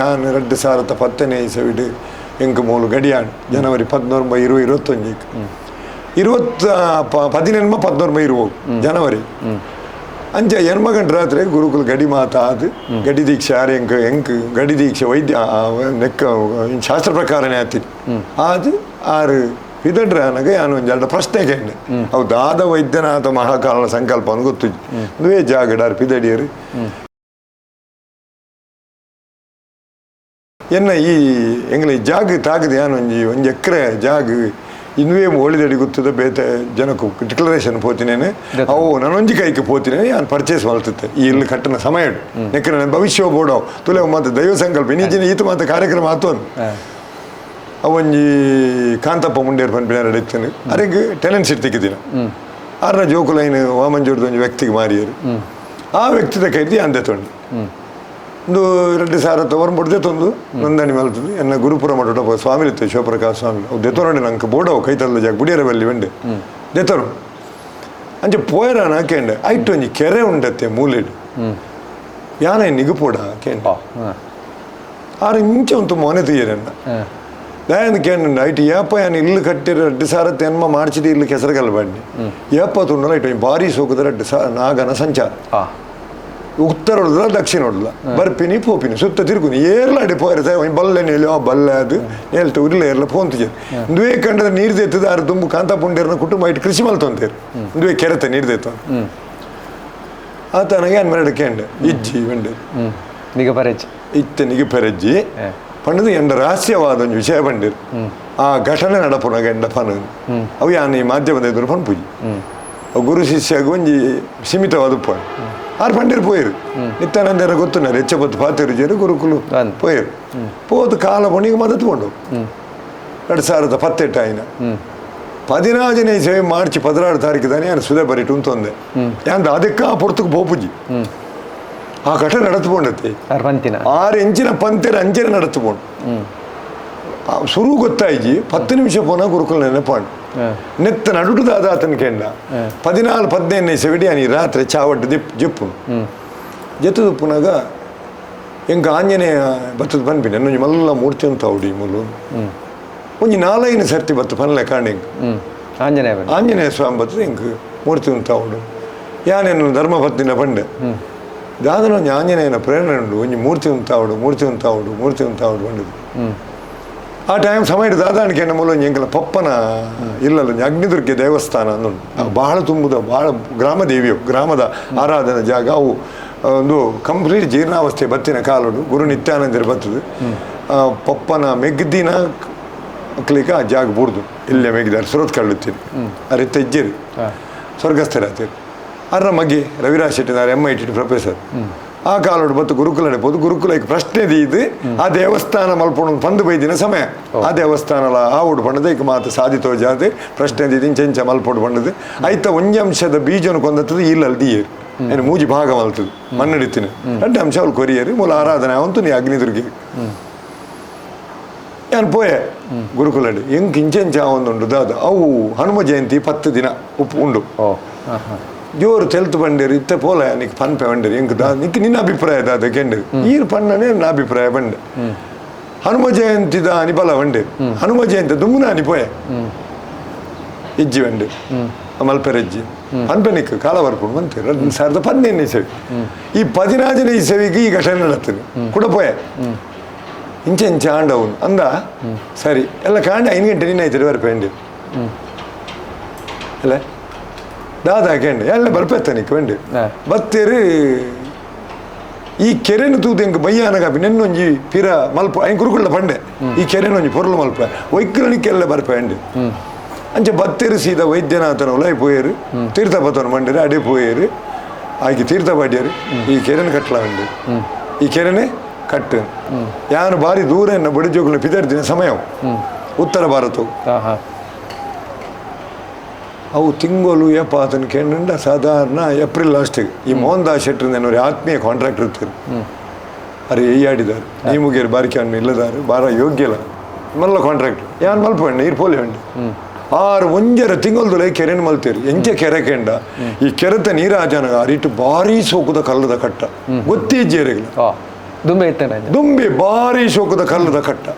ಯಾನ್ 2010ನೇ ಇಸವಿಡ್ ಎಂಕ್ ಮೂಲು ಗಡಿಯಾಣ್ ಜನವರಿ 19 20 21 20 19 20 ಜನವರಿ ಅಂಚ ಎನ್ಮ ಗಂಟೆ ರಾತ್ರಿ ಗುರುಕುಲ ಗಡಿ ಮಾತ ಆದ್ ಗಡಿ ದೀಕ್ಷೆ ಆರ್ ಎಂಕ್ ಎಂಕ್ ಗಡಿ ದೀಕ್ಷೆ ವೈದ್ಯ ನೆಕ್ಕ ಶಾಸ್ತ್ರ ಪ್ರಕಾರನೇ ಆತಿನಿ ಆದ್ ಆರು ಪಿದಡ್ರೆ ಅನಗ ಯಾನು ಒಂಜೆರಡು ಪ್ರಶ್ನೆ ಕೇಂಡೆ ಅವು ದಾದ ವೈದ್ಯನಾಥ ಮಹಾಕಾಲನ ಸಂಕಲ್ಪ ಅನ್ನು ಗೊತ್ತುಜಿ ಒಂದುವೇ ಜಾಗಡಾರ್ ಪಿದಡಿಯರು ಎನ್ನ ಈ ಎಂಗ್ಲ ಜಾಗ ತಾಗದ ಯಾನು ಒಂಜಿ ಒಂಜಿ ಎಕರೆ ಜಾಗ ಇನ್ನುವೇ ಒಳಿದಡಿ ಗೊತ್ತದ ಬೇತೆ ಜನಕ್ಕೂ ಡಿಕ್ಲರೇಷನ್ ಪೋತಿನೇನೆ ಅವು ನಾನೊಂಜಿ ಕೈಗೆ ಪೋತಿನೇ ಯಾನು ಪರ್ಚೇಸ್ ಮಲ್ತುತ್ತೆ ಈ ಇಲ್ಲಿ ಕಟ್ಟನ ಸಮಯ ನೆಕ್ಕರೆ ನನ್ನ ಭವಿಷ್ಯ ಬೋಡವು ತುಲೆ ಮಾತ ದೈವ ಸಂಕಲ್ಪ ಇನ್ನಿಜಿನ ಈತ ಮಾತ ಕಾರ್ಯಕ್ರಮ ಆತೋನು ಅವೊಂಜಿ ಕಾಂತಪ್ಪ ಮುಂಡೇರು ಪನ್ಪಿನ ಇತ್ತನು ಅರೆಗ್ ಟೆನೆನ್ಸಿ ತಿಕ್ಕಿದಿನ ಆರ್ನ ಜೋಕುಲೈನ್ ವಾಮಂಜೂರ್ದ ಒಂಜಿ ವ್ಯಕ್ತಿಗೆ ಮಾರಿಯರು ಆ ವ್ಯಕ್ತಿದ ಕೈದಿ ಅಂದೆ ತೊಂಡು ಒಂದು 2000 ಒರ್ಂಬುಡ್ದೆ ತೊಂದು ನೋಂದಣಿ ಮಲ್ತದೆ ಎನ್ನ ಗುರುಪುರ ಮಠ ಸ್ವಾಮಿ ಇತ್ತು ಶಿವಪ್ರಕಾಶ್ ಸ್ವಾಮಿ ಅವು ದೆತೊರಂಡೆ ನಂಗೆ ಬೋಡವು ಕೈತಲ್ಲ ಜಾಗ ಬುಡಿಯರ ಬಲ್ಲಿ ವೆಂಡೆ ದೆತೊರು ಅಂಚೆ ಪೋಯರಾನ ಕೇಂಡೆ ಐಟ್ ಒಂಜಿ ಕೆರೆ ಉಂಡತ್ತೆ ಮೂಲೆಡು ಯಾನೆ ನಿಗುಪೋಡ ಕೇಂಡೆ ಆರು ಇಂಚೆ ಉಂಟು ಮೋನೆ ತೀಯರನ್ನ ದಯಂದು ಕೇಂಡ ಐಟ್ ಏಪ ಯಾನ್ ಇಲ್ಲು ಕಟ್ಟಿರ 2000 ಎನ್ಮ ಮಾರ್ಚಿದ ಇಲ್ಲು ಕೆಸರುಗಲ್ಲ ಬಣ್ಣಿ ಏಪ ತುಂಡಲ ಐಟ್ ಭಾರಿ ಸೋಕದ 2000 ನಾಗನ ಸಂಚಾರ ಉತ್ತರ ಹೊಡ್ದಲ್ಲ ದಕ್ಷಿಣ ಹೊಡ್ದಲ್ಲ ಬರ್ಪಿನಿ ಪೋಪಿನಿ ಸುತ್ತ ತಿರುಗುನಿ ಏರ್ಲ ಅಡಿ ಪೋಯಿರ ಬಲ್ಲೆ ನೇಲು ಆ ಬಲ್ಲೆ ಅದು ನೇಲ್ತು ಉರ್ಲೆ ಏರ್ಲ ಪೋಂತಿಜೆ ಇಂದುವೇ ಕಂಡದ ನೀರು ದೇತದ ಆರು ದುಂಬು ಕಾಂತಾಪುಂಡೇರ್ನ ಕುಟುಂಬ ಇಟ್ಟು ಕೃಷಿ ಮಲ್ತೊಂತೇರು ಇಂದುವೇ ಕೆರೆತ ನೀರು ದೇತ ಆತನಗೆ ಅನ್ ಮರಡು ಕೇಂಡೆ ಇಜ್ಜಿ ವೆಂಡೆ ನಿಗ ಪರೆಜ್ಜಿ ಇತ್ತೆ ನಿಗ ಪೆರಜ್ಜಿ ಪಂಡದು ಎಂಡ ರಹಸ್ಯವಾದ ಒಂಜಿ ವಿಷಯ ಪಂಡಿರು ಆ ಘಟನೆ ನಡಪುನಗ ಎಂಡ ಪನ ಅವು ಯಾನ್ ಈ ಮಾಧ್ಯಮದ ಎದುರು ಪನ್ಪುಜಿ ಗುರು ಶಿಷ್ಯಗ್ ಒಂಜಿ ಸೀಮಿತವಾದ ಪೋಯ್ ಆರು ಪಂಡಿರು ಪೋಯಿರು ನಿತ್ಯಾನಂದರ ಗೊತ್ತುన్నారు ಹೆಚ್ಚ ಪತ್ತು ಪಾತಿರು ಗುರುಕುಲು ಪೋಯಿರು ಪೋದು ಕಾಲ ಪೊಣಿಗೆ ಮದತ್ತು ಕೊಂಡು 2018 ಆಯಿನ 14ನೇ ಇಸವಿ ಮಾರ್ಚ್ 16 ತಾರೀಕು ತಾನೇ ಯಾನು ಸುಧಾ ಬರಿಟು ಅಂತಂದೆ ಯಾನ್ ಅದಕ್ಕೆ ಆ ಪೊರ್ತುకు ಪೋಪುಜಿ ಆ ಘಟನೆ ನಡತ್ಕೊಂಡತ್ತೆ 6 ಇಂಚಿನ ಪಂತೆರ ಅಂಚನೆ ನಡತ್ಕೊಂಡು ಶುರು ಗೊತ್ತಾಯ್ಜಿ 10 ನಿಮಿಷ ಪೋನ ಗುರುಕುಲ ನೆನಪಾಂಡು ನೆತ್ತ ನಡುಟು ದಾದಾತನ ಕೆಂಡ 14 15 ಇಸವಿಡಿ ಅನಿ ರಾತ್ರಿ ಚಾವಟ್ಟು ದಿಪ್ ಜಿಪ್ಪುನು ಜೆತ್ತು ದುಪ್ಪುನಾಗ ಎಂಕ ಆಂಜನೇಯ ಬತ್ತದ ಪನ್ಪಿನ ಒಂಜಿ ಮಲ್ಲ ಮೂರ್ತಿ ಅಂತ ಅವಡಿ ಮುಲು ಒಂಜಿ 4-5 ಸರ್ತಿ ಬತ್ತು ಪನ್ಲೆ ಕಾಂಡ ಎಂಕ್ ಆಂಜನೇಯ ಸ್ವಾಮಿ ಬತ್ತದ ಎಂಕ್ ಮೂರ್ತಿ ಅಂತ ಅವಡು ಯಾನೇನು ಧರ್ಮಪತ್ನಿನ ಪಂಡೆ ದಾದನ ಒಂಜಿ ಆಂಜನೇಯನ ಪ್ರೇರಣೆ ಉಂಡು ಒಂಜಿ ಮೂರ್ತಿ ಉಂತಾವಡು ಮೂರ್ತಿ ಉಂತಾವಡು ಮೂರ್ತಿ ಉಂತಾವಡು ಪಂಡದು ಆ ಟೈಮ್ ಸಮಯ ದಾದಾಣಿಕೆ ಮೂಲ ಒಂಜಿ ಎಂಕಲ ಪಪ್ಪನ ಇಲ್ಲಲ್ಲ ಒಂಜಿ ಅಗ್ನಿದುರ್ಗೆ ದೇವಸ್ಥಾನ ಅಂದುಂಡು ಬಹಳ ತುಂಬುದ ಬಹಳ ಗ್ರಾಮ ದೇವಿಯು ಗ್ರಾಮದ ಆರಾಧನಾ ಜಾಗ ಅವು ಒಂದು ಕಂಪ್ಲೀಟ್ ಜೀರ್ಣಾವಸ್ಥೆ ಬತ್ತಿನ ಕಾಲುಡು ಗುರು ನಿತ್ಯಾನಂದರ ಬತ್ತದು ಪಪ್ಪನ ಮೆಗ್ದಿನ ಕ್ಲಿಕ ಆ ಜಾಗ ಬೂರ್ದು ಇಲ್ಲೇ ಮೆಗ್ದಾರೆ ಸುರತ್ ಕಳ್ಳುತ್ತೀನಿ ಅರಿತ ಇಜ್ಜಿರಿ ಸ್ವರ್ಗಸ್ಥರಾತೀರಿ ಅರ್ರ ಮಗಿ ರವಿರಾಜ್ ಶೆಟ್ಟಿನಾರ್ MIT professor ಆ ಕಾಲೋಡು ಬತ್ತು ಗುರುಕುಲ ಪೋದು ಗುರುಕುಲಕ್ಕೆ ಪ್ರಶ್ನೆ ದೀದು ಆ ದೇವಸ್ಥಾನ ಮಲ್ಪೊಣ ಪಂದು ಬೈದಿನ ಸಮಯ ಆ ದೇವಸ್ಥಾನಲ ಆ ಉಡು ಪಂಡದ ಈಗ ಮಾತು ಸಾಧಿತೋ ಜಾತಿ ಪ್ರಶ್ನೆ ದೀದಿ ಇಂಚೆಂಚ ಮಲ್ಪೊಡು ಪಂಡದು ಐತ ಒಂಜಿ ಅಂಶದ ಬೀಜನು ಕೊಂದತ್ತದು ಇಲ್ಲಲ್ಲಿ ದೀಯರು ಏನು ಮೂಜಿ ಭಾಗ ಮಲ್ತದು ಮಣ್ಣಡಿತೀನಿ 2 ಅಂಶ ಅವ್ಳು ಕೊರಿಯರು ಮೂಲ ಆರಾಧನೆ ಅವಂತು ನೀ ಅಗ್ನಿದುರ್ಗಿ ಯಾನ್ ಪೋಯೆ ಗುರುಕುಲಡಿ ಎಂಕ್ ಇಂಚೆಂಚ ಒಂದುಂಡು ದಾದ ಅವು ಹನುಮ ಜಯಂತಿ 10 ದಿನ ಉಪ್ಪು ಉಂಡು ಜೋರು ತೆಲ್ತು ಬಂಡೇರು ಇತ್ತೆ ಪೋಲ ನಿಕ್ ಪನ್ಪೆ ಬಂಡೇರು ಎಂಕ್ ದಾ ನಿಕ್ ನಿನ್ನ ಅಭಿಪ್ರಾಯ ದಾದ ಕೆಂಡೇರು ಈರು ಪಣ್ಣನೆ ನನ್ನ ಅಭಿಪ್ರಾಯ ಬಂಡೆ ಹನುಮ ಜಯಂತಿ ದಾ ಅನಿ ಬಲ ಬಂಡೇರು ಹನುಮ ಜಯಂತಿ ದುಮ್ಮುನ ಅನಿ ಪೋಯೆ ಇಜ್ಜಿ ಬಂಡೇರು ಮಲ್ಪೆರೆಜ್ಜಿ ಪನ್ಪೆ ನಿಕ್ ಕಾಲ ಬರ್ಪುಂಡು ಬಂತೇರು 2015ನೇ ಇಸವಿ ಈ 14ನೇ ಇಸವಿಗೆ ಈ ಘಟನೆ ನಡತ್ತದೆ ಕೂಡ ಪೋಯೆ ಇಂಚೆ ಇಂಚೆ ಆಂಡವನು ಅಂದ ಸರಿ ಎಲ್ಲ ಕಾಂಡ 5 ಗಂಟೆ ನಿನ್ನ ಐತರೆ ಬರ್ಪೆ ಅಂಡೇರು ಅಲ್ಲ ದಾದಾ ಕೇಂಡೆ ಎಲ್ಲ ಬರ್ಪೆತ್ತ ನಿಕ್ ಬತ್ತೇರು ಈ ಕೆರೆನು ತೂದು ಎಂಕ್ ಬಯ್ಯಾನಗ ನೆನ್ನೊಂಜಿ ಪಿರ ಮಲ್ಪ ಐನ್ ಗುರುಕುಲ ಪಂಡೆ ಈ ಕೆರೆನೊಂಜಿ ಪೊರ್ಲು ಮಲ್ಪ ವೈಕ್ರಣಿಕೆಲ್ಲ ಬರ್ಪೆ ಅಂಡೆ ಅಂಚೆ ಬತ್ತೇರು ಸೀದಾ ವೈದ್ಯನಾಥನ ಉಲಾಯಿ ಪೋಯೇರು ತೀರ್ಥ ಬತ್ತವನ ಮಂಡಿರು ಅಡೆ ಪೋಯೇರು ಆಕೆ ತೀರ್ಥ ಪಾಡ್ಯರು ಈ ಕೆರೆನ ಕಟ್ಲ ಉಂಡು ಈ ಕೆರೆನೆ ಕಟ್ಟು ಯಾನು ಭಾರಿ ದೂರ ಎನ್ನ ಬಡಿ ಜೋಗುಲ ಪಿದರ್ದಿನ ಸಮಯ ಉತ್ತರ ಭಾರತವು ಅವು ತಿಂಗಳು ಏಪ ಆತನ ಕೇಂದ್ರ ಸಾಧಾರಣ ಏಪ್ರಿಲ್ ಲಾಸ್ಟಿಗೆ ಈ ಮೋಹನ್ ದಾಸ್ ಶೆಟ್ಟರ್ ಅನ್ನೋರು ಆತ್ಮೀಯ ಕಾಂಟ್ರಾಕ್ಟರ್ ಇರ್ತಾರೆ ಅರೆ ಎಯ್ಯಾಡಿದಾರೆ ನೀಮುಗೇರು ಬಾರಿಕೆ ಅನ್ನು ಇಲ್ಲದಾರು ಬಾರ ಯೋಗ್ಯಲ ಮಲ್ಲ ಕಾಂಟ್ರಾಕ್ಟರ್ ಯಾನ್ ಮಲ್ಪಂಡೆ ನೀರು ಪೋಲಿ ಉಂಡು ಆರು ಒಂಜರ ತಿಂಗಳದೊಳೆ ಕೆರೆನ ಮಲ್ತೇರು ಎಂಚೆ ಕೆರೆ ಕೆಂಡ ಈ ಕೆರೆತ ನೀರಾಜನ ಅರಿಟು ಭಾರಿ ಸೋಕುದ ಕಲ್ಲದ ಕಟ್ಟ ಗೊತ್ತೇ ಜೇರೆಗಳ ದುಂಬೆ ಇತ್ತೇನೆ ದುಂಬೆ ಬಾರಿ ಶೋಕದ ಕಲ್ಲದ ಕಟ್ಟ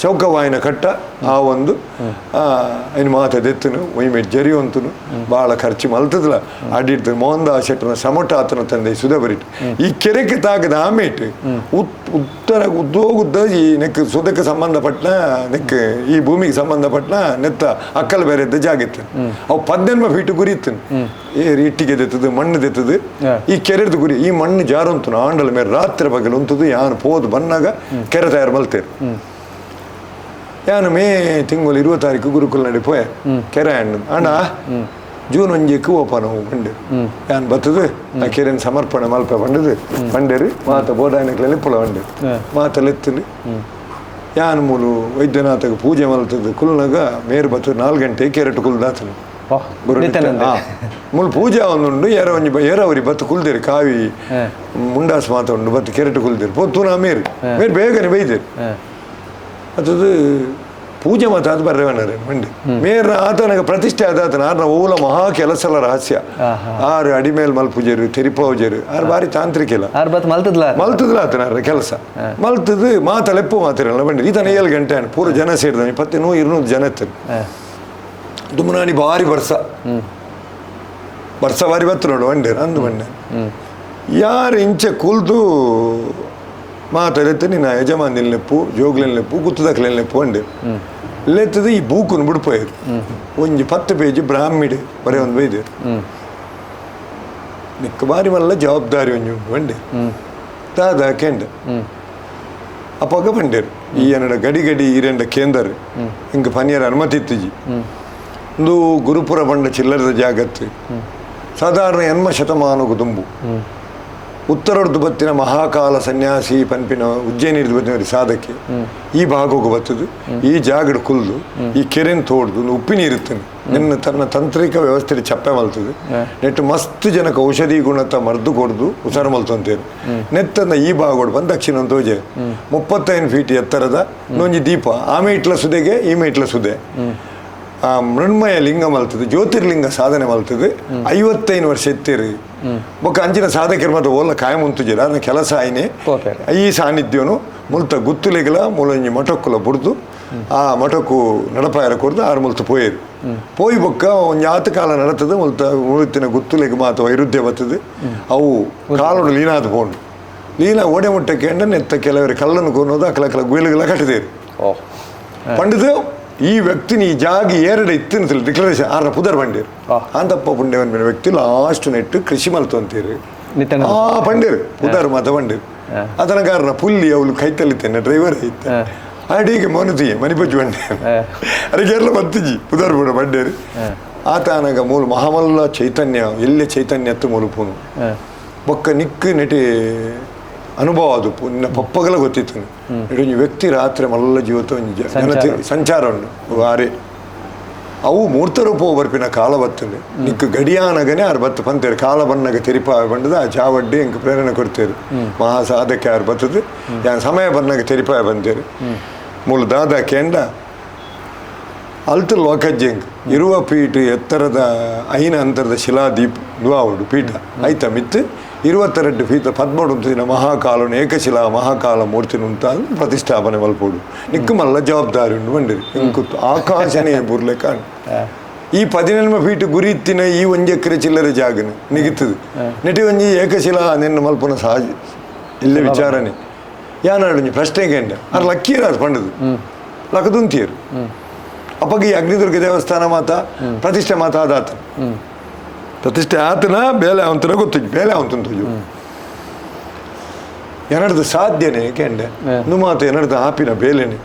ಚೌಕವಾಯಿನ ಕಟ್ಟ ಆ ಒಂದು ಇನ್ನು ಮಾತ ದೆತ್ತನು ಒಯ್ಮೆ ಜರಿ ಅಂತನು ಭಾಳ ಖರ್ಚು ಮಲ್ತದಲ ಅಡಿಡ್ತು ಮೋಹನ್ ಶೆಟ್ಟನ ಸಮಟ ಆತನ ತಂದೆ ಸುಧಾ ಬರಿಟ್ ಈ ಕೆರೆಗೆ ತಾಗದ ಆಮೇಟ್ ಉತ್ತರ ಉದ್ದೋಗುದ್ದ ಈ ನೆಕ್ ಸುಧಕ್ಕೆ ಸಂಬಂಧಪಟ್ಟನ ನೆಕ್ ಈ ಭೂಮಿಗೆ ಸಂಬಂಧಪಟ್ಟನ ನೆತ್ತ ಅಕ್ಕಲ್ ಬೇರೆ ಇದ್ದ ಜಾಗ ಇತ್ತು. ಅವು 18 ಫೀಟ್ ಗುರಿ ಇತ್ತು. ಏರ್ ಇಟ್ಟಿಗೆ ದೆತ್ತದು ಮಣ್ಣು ದೆತ್ತದು ಈ ಕೆರೆದು ಗುರಿ ಈ ಮಣ್ಣು ಜಾರುಂತು ಆಂಡಲ ಮೇಲೆ ರಾತ್ರಿ ಬಗಲು ಉಂತದು ಯಾನು ಪೋದು ಬನ್ನಾಗ ಕೆರೆ ತಯಾರು ಮಲ್ತೇರು. ಯಾನು ಮೇ ತಿಂಗಳು 20 ತಾರೀಕು ಗುರುಕುಲ ನಡಿ ಪೋಯೆ ಕೆರೆ ಹಣ್ಣು ಅಣ್ಣ ಜೂನ್ ಒಂಜಿಕ್ಕೆ ಓಪನ್ ಬಂಡೆ ಯಾನ್ ಬತ್ತದು ಆ ಕೆರೆನ ಸಮರ್ಪಣೆ ಮಲ್ಪ ಬಂಡದು ಬಂಡೇರಿ ಮಾತ ಬೋಡಾಯನಕ್ಲೆಲ್ಲ ಪುಲ ಬಂಡೆ ಮಾತಲೆತ್ತಲಿ ಯಾನ್ ಮೂಲು ವೈದ್ಯನಾಥಗೆ ಪೂಜೆ ಮಲ್ತದ್ದು ಕುಲ್ನಾಗ ಮೇರು ಬತ್ತದು 4 ಗಂಟೆ ಕೆರೆಟು ಕುಲ್ದಾತನು ಮೂಲು ಪೂಜೆ ಒಂದುಂಡು ಏರ ಒಂಜಿ ಏರವರಿ ಬತ್ತು ಕುಲ್ದೇರಿ ಕಾವಿ ಮುಂಡಾಸ್ ಮಾತ ಉಂಡು ಬತ್ತು ಕೆರೆಟು ಕುಲ್ದೇರಿ ಪೊತ್ತು ನಾ ಮೇರು ಮೇರು ಬೇಗನೆ ಬೈದೇರಿ ಅದು ಪೂಜೆ ಮಾತ ಅದು ಬರ್ರೇವನಾರೆ ಮಂಡಿ ಮೇರ್ನ ಆತನಗ ಪ್ರತಿಷ್ಠೆ ಆದಾತನ ಆರ್ನ ಓಲ ಮಹಾ ಕೆಲಸಲ ರಹಸ್ಯ ಆರು ಅಡಿಮೇಲ್ ಮಲ್ಪುಜೇರು ತೆರಿಪಾವುಜೇರು ಆರು ಬಾರಿ ತಾಂತ್ರಿಕ ಇಲ್ಲ ಮಲ್ತದ್ಲ ಆತನ ಆರ್ನ ಕೆಲಸ ಮಲ್ತದ್ದು ಮಾತಲೆಪ್ಪು ಮಾತಿರಲ್ಲ ಬಂಡಿ ಈತನ 7 ಗಂಟೆ ಪೂರ ಜನ ಸೇರಿದ 100-200 ಜನ ಇತ್ತು. ದುಮ್ಮನಾನಿ ಭಾರಿ ಬರ್ಸ ಬರ್ಸ ಬಾರಿ ಬತ್ತು ನೋಡು ಬಂಡೆ ಅಂದು ಬಂಡೆ ಯಾರು ಇಂಚೆ ಕುಲ್ದು ಮಾತಾಡತ್ತೆ ನಿನ್ನ ಯಜಮಾನಿನ ಲೆಪ್ಪು ಜೋಗ್ಲಿನ ಲೆಪ್ಪು ಗುತ್ತದಕ್ಲಿನ ಲೆಪ್ಪು ಅಂಡೆ ಲೆತ್ತದ ಈ ಬೂಕುನು ಬಿಡ್ಪೋಯರು ಒಂಜಿ 10 ಪೇಜ್ ಬ್ರಾಹ್ಮಿಡ್ ಬರೇ ಒಂದು ಬೈದೇರು ನಿಕ್ಕ ಬಾರಿ ಮಲ್ಲ ಜವಾಬ್ದಾರಿ ಒಂಜಿ ಉಂಟು ಬಂಡೆ ದಾದ ಕೆಂಡೆ ಅಪ್ಪಗ ಬಂಡೇರು ಈ ಎನ್ನಡ ಗಡಿ ಗಡಿ ಈರೆಂಡ ಕೇಂದರ್ ಹಿಂಗೆ ಪನಿಯರ ಅನುಮತಿ ಇತ್ತಿಜಿ ಒಂದು ಗುರುಪುರ ಬಂಡ ಚಿಲ್ಲರದ ಜಾಗತ್ತು ಸಾಧಾರಣ 8 ಶತಮಾನకు ದುಂಬು ಉತ್ತರಡ್ದು ಬತ್ತಿನ ಮಹಾಕಾಲ ಸನ್ಯಾಸಿ ಪನ್ಪಿನ ಉಜ್ಜಯಿನಿ ಬತ್ತಿನ ಸಾಧಕ್ಕೆ ಈ ಭಾಗಕ್ಕೆ ಬತ್ತದು ಈ ಜಾಗಡ್ ಕುಲ್ದು ಈ ಕೆರೆನ್ ತೋಡ್ದು ಉಪ್ಪಿ ನೀರುತ್ತಾನೆ ನಿನ್ನ ತನ್ನ ತಾಂತ್ರಿಕ ವ್ಯವಸ್ಥೆ ಚಪ್ಪೆ ಮಲ್ತದೆ ನೆಟ್ಟು ಮಸ್ತ್ ಜನಕ್ಕೆ ಔಷಧಿ ಗುಣತ ಮರ್ದು ಕೊಡ್ದು ಉಸಾರು ಮಲ್ತಂತೇರು ನೆತ್ತನ್ನ ಈ ಭಾಗೋಡು ಬಂದು ದಕ್ಷಿಣ ತೋಜೆ 35 ಫೀಟ್ ಎತ್ತರದ ಒಂಜಿ ದೀಪ ಆಮೆ ಇಟ್ಲ ಸುದೆಗೆ ಈಮೆ ಇಟ್ಲ ಸುದೆ ಆ ಮೃಣ್ಮಯ ಲಿಂಗ ಮಲ್ತದೆ ಜ್ಯೋತಿರ್ಲಿಂಗ ಸಾಧನೆ ಮಲ್ತದೆ 55 ವರ್ಷ ಎತ್ತೀರಿ ಬೊಕ್ಕ ಅಂಚಿನ ಸಾಧಕರು ಮಾತ್ರ ಓಲ್ಲ ಕಾಯಂ ಉಂತುಜಿರ ಅದನ್ನ ಕೆಲಸ ಆಯ್ನೆ ಈ ಸಾನ್ನಿಧ್ಯನು ಮುಲ್ತ ಗುತ್ತುಲೆಗಲ ಮೂಲೊಂಜಿ ಮಠಕ್ಕುಲ ಬುಡ್ದು ಆ ಮಠಕ್ಕೂ ನಡಪಾಯರ ಕೊಡ್ದು ಆರು ಮುಲ್ತ ಪೋಯರು ಪೋಯಿ ಬೊಕ್ಕ ಒಂಜಿ ಆತ ಕಾಲ ನಡತದೆ ಮುಲ್ತ ಮುಳುತ್ತಿನ ಗುತ್ತುಲೆಗ್ ಮಾತ ವೈರುಧ್ಯ ಬರ್ತದೆ ಅವು ಕಾಲೋಡು ಲೀನಾದ ಪೋಂಡು ಲೀನಾ ಓಡೆ ಮುಟ್ಟಕ್ಕೆ ನೆತ್ತ ಕೆಲವರು ಕಲ್ಲನ್ನು ಕೊನ್ನೋದು ಅಕಲ ಕಲ ಗುಯಿಲುಗಳ ಕಟ್ಟಿದೇರು ಪಂಡಿತು ಈ ವ್ಯಕ್ತಿನ ಈ ಜಾಗ ಏರಡೆ ಇತ್ತಿನ ಡಿಕ್ಲರೇಷನ್ ಆರ್ನ ಪುದರ್ ಬಂಡೀರು ಅಂತಪ್ಪ ಪುಂಡ್ಯವನ್ ವ್ಯಕ್ತಿ ಲಾಸ್ಟ್ ನೆಟ್ಟು ಕೃಷಿ ಮಲ್ತು ಅಂತೀರಿ ಆ ಪಂಡೀರು ಪುದರ್ ಮಾತ ಬಂಡೀರು ಅದನ ಕಾರಣ ಪುಲ್ಲಿ ಅವಳು ಕೈತಲ್ಲಿತ್ತೇನೆ ಡ್ರೈವರ್ ಐತೆ ಅಡಿಗೆ ಮನುತಿಯೆ ಮನಿಪಜ್ಜು ಬಂಡೆ ಅದಕ್ಕೆಲ್ಲ ಬತ್ತಿಜಿ ಪುದರ್ ಬಿಡ ಬಂಡೇರು ಆತ ಅನಗ ಮೂಲ ಮಹಾಮಲ್ಲ ಚೈತನ್ಯ ಎಲ್ಲೆ ಚೈತನ್ಯತ್ತು ಮೂಲ ಪೂನು ಬೊಕ್ಕ ನಿಕ್ಕು ನೆಟಿ ಅನುಭವ ಅದು ನಿನ್ನ ಪಪ್ಪಗಲ ಗೊತ್ತಿತ್ತು ಒಂಜಿ ವ್ಯಕ್ತಿ ರಾತ್ರಿ ಮಲ್ಲ ಜೀವತ ಒಂಜಿ ಜನತೆ ಸಂಚಾರ ಉಂಡು ಆರೆ ಅವು ಮೂರ್ತರೂಪ ಬರ್ಪಿನ ಕಾಲ ಬತ್ತಂಡೆ ನಿಕ್ಕು ಗಡಿಯಾನಗನೆ ಆರು ಬತ್ತು ಪಂತೇರು ಕಾಲ ಬನ್ನಗ ತೆರಿಪ ಬಂಡದ ಆ ಚಾವಡ್ಡಿ ಇಂಕ್ ಪ್ರೇರಣೆ ಕೊಡ್ತೇರು ಮಹಾ ಸಾಧಕ ಆರು ಬತ್ತದು ಯಾನ್ ಸಮಯ ಬನ್ನಗ ತೆರಿಪಾಯ ಬಂತೇರು ಮೂಲ ದಾದ ಕೇಂಡ ಅಲ್ತು ಲೋಕಜ್ಜಂಗ್ ಇರುವ ಪೀಠ ಎತ್ತರದ ಐನ ಅಂತರದ ಶಿಲಾದೀಪ್ ದುವಾವುಡು ಪೀಠ ಐತ ಮಿತ್ತು 22 ಫೀತ ಪದ್ಮಡು ಮಹಾಕಾಲನು ಏಕಶಿಲಾ ಮಹಾಕಾಲ ಮೂರ್ತಿನ ಉಂಟ ಪ್ರತಿಷ್ಠಾಪನೆ ಮಲ್ಪೋಡು ನಿಕ್ಕು ಮಲ್ಲ ಜವಾಬ್ದಾರಿ ಉಂಡು ಬಂಡಿರಿ ಇಂಕುತ್ತು ಆಕಾಶನೇ ಬುರ್ಲೆ ಕಾಣು ಈ 18 ಫೀಟ್ ಗುರಿ ಇತ್ತಿನ ಈ ಒಂಜಿ ಎಕರೆ ಚಿಲ್ಲರೆ ಜಾಗನ ನಿಗಿತ್ತದು ನೆಟಿ ಒಂಜಿ ಏಕಶಿಲಾ ನಿನ್ನ ಮಲ್ಪನ ಸಹಜ ಇಲ್ಲ ವಿಚಾರನೆ ಯಾನಾಡು ಒಂಜಿ ಪ್ರಶ್ನೆ ಕೇಂಡ ಅರ್ ಲಕ್ಕೀರ ಅದು ಪಂಡದು ಲಕ್ಕದುಂತಿಯರು ಅಪ್ಪಗೆ ಈ ಅಗ್ನಿದುರ್ಗ ದೇವಸ್ಥಾನ ಮಾತ ಪ್ರತಿಷ್ಠೆ ಮಾತ ಅದಾತ ಪ್ರತಿಷ್ಠೆ ಆತನ ಬೇಲೆ ಅವಂತನ ಗೊತ್ತು ಬೇಲೆ ಅವಂತಂತ ಎನಡ್ದು ಸಾಧ್ಯನೇ ಕೆಂಡೆ ನುಮಾತ ಎನಡ್ದು ಆಪಿನ ಬೇಲೆನೆ